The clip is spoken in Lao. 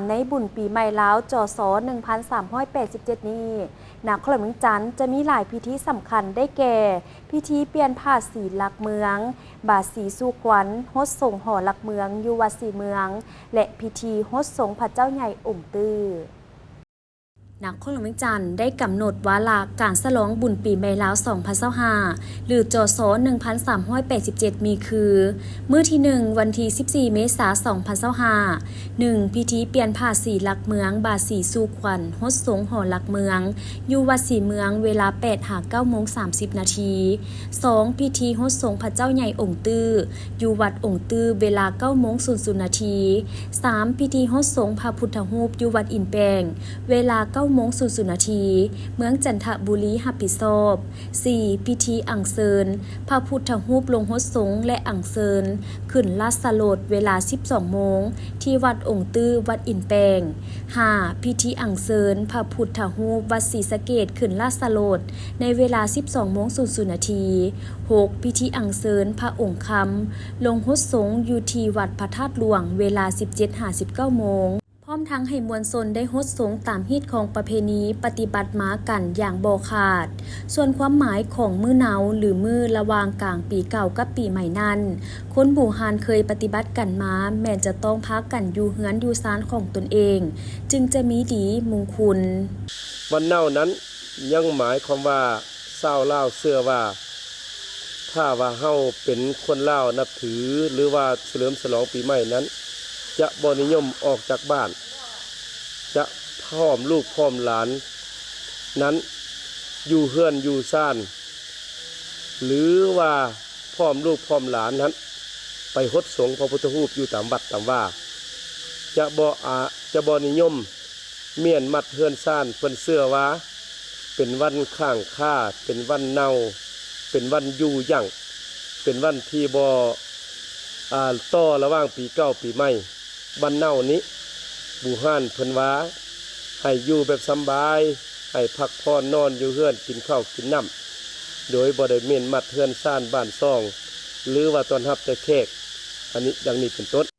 ໃນບຸນປີໃໝ່ລາວ ຈສ ໜຶ່ງພັນສາມຮ້ອຍແປດສິບເຈັດນີ້, ນະຄອນຫຼວງວຽງຈັນຈະມີຫຼາຍພິທີສຳຄັນ ໄດ້ແກ່ ພິທີປ່ຽນຜ້າສີຫຼັກເມືອງ, ບາດສີສູ່ຂວັນ, ຫົດສົງຫໍຫຼັກເມືອງຢູ່ວັດສີເມືອງ ແລະ ພິທີຫົດສົງພະເຈົ້າໃຫຍ່ອົງຕື້. ນະຄອນຫຼວງວຽງຈັນໄດ້ກຳນົດວາລະການສະຫຼອງບຸນປີໃໝ່ລາວ ສອງພັນຊາວຫ້າ ຫຼື ຈສ ໜຶ່ງພັນສາມຮ້ອຍແປດສິບເຈັດ ມີຄື: ມື້ທີໜຶ່ງ ວັນທີສິບສີ່ ເມສາ ສອງພັນຊາວຫ້າ ໜຶ່ງ ພິທີປ່ຽນຜ້າສີຫຼັກເມືອງ, ບາດສີສູ່ຂວັນ, ຫົດສົງຫໍຫຼັກເມືອງ ຢູ່ວັດສີເມືອງ ເວລາ ແປດ ຫາ ເກົ້າໂມງ ສາມສິບນາທີ. ສອງ ພິທີຫົດສົງພະເຈົ້າໃຫຍ່ອົງຕື້ ຢູ່ວັດອົງຕື້ ເວລາ ເກົ້າໂມງ ສູນນາທີ. ສາມ ພິທີຫົດສົງພະພຸດທະຮູບຢູ່ວັດອິນແປງ ເວລາ ເກົ້າໂມງ ສູນນາທີ ເມືອງຈັນທະບູລີຮັບຜິດຊອບ. ສີ່ ພິທີອັງເຊີນພະພຸດທະຮູບລົງຫົດສົງ ແລະ ອັງເຊີນຂຶ້ນລາຊະລົດ ເວລາ ສິບສອງໂມງ ທີ່ວັດອົງຕື້ ວັດອິນແປງ. ຫ້າ ພິທີອັງເຊີນພະພຸດທະຮູບວັດສີສະເກດຂຶ້ນລາຊະລົດ ໃນເວລາ ສິບສອງໂມງ ສູນນາທີ. ຫົກ ພິທີອັງເຊີນພະອົງຄຳລົງຫົດສົງຢູ່ທີ່ວັດພະທາດຫຼວງ ເວລາ ສິບເຈັດ ຫາ ສິບເກົ້າໂມງ. ພ້ອມທັງໃຫ້ມວນຊົນໄດ້ຫົດສົງຕາມຮີດຄອງປະເພນີປະຕິບັດມາກັນຢ່າງບໍ່ຂາດ. ສ່ວນຄວາມໝາຍຂອງມື້ເນົາ ຫຼື ມື້ລະຫວ່າງກາງປີເກົ່າກັບປີໃໝ່ນັ້ນ, ຄົນບູຮານເຄີຍປະຕິບັດກັນມາ ແມ່ນຈະຕ້ອງພາກັນຢູ່ເຮືອນຢູ່ຊານຂອງຕົນເອງ ຈຶ່ງຈະມີດີມຸງຄຸນ. ວັນເນົານັ້ນ ຍັງໝາຍຄວາມວ່າ ຊາວລາວເຊື່ອວ່າ ຖ້າວ່າເຮົາເປັນຄົນລາວນັບຖື ຫຼືວ່າສະເຫຼີມສະຫຼອງປີໃໝ່ນັ້ນ ຈະບໍ່ນິຍົມອອກຈາກບ້ານ, ຈະພ້ອມລູກພ້ອມຫຼານນັ້ນ ຢູ່ເຮືອນຢູ່ຊານ ຫຼືວ່າພ້ອມລູກພ້ອມຫຼານນັ້ນ ໄປຫົດສົງພະພຸດທະຮູບຢູ່ຕາມວັດຕາມວາ, ຈະບໍ່ອາ ຈະບໍ່ນິຍົມ ມ້ຽນມັດເຮືອນຊານ. ເພິ່ນເຊື່ອວ່າເປັນວັນຄ້າງຄາ, ເປັນວັນເນົ່າ, ເປັນວັນຢູ່ຢັ້ງ, ເປັນວັນທີ່ບໍ່ ອາ ຕໍ່ລະຫວ່າງປີເກົ່າປີໃໝ່. ວັນເນົ່ານີ້ ບູຮານເພິ່ນວ່າ ໃຫ້ຢູ່ແບບສຳບາຍ, ໃຫ້ພັກຜ່ອນນອນຢູ່ເຮືອນ, ກິນເຂົ້າກິນນ້ຳ ໂດຍບໍ່ໄດ້ມ້ຽນມັດເຮືອນຊານບ້ານຊ່ອງ ຫຼືວ່າຕ້ອນຮັບແຕ່ແຂກ, ອັນນີ້ ດັ່ງນີ້ເປັນຕົ້ນ.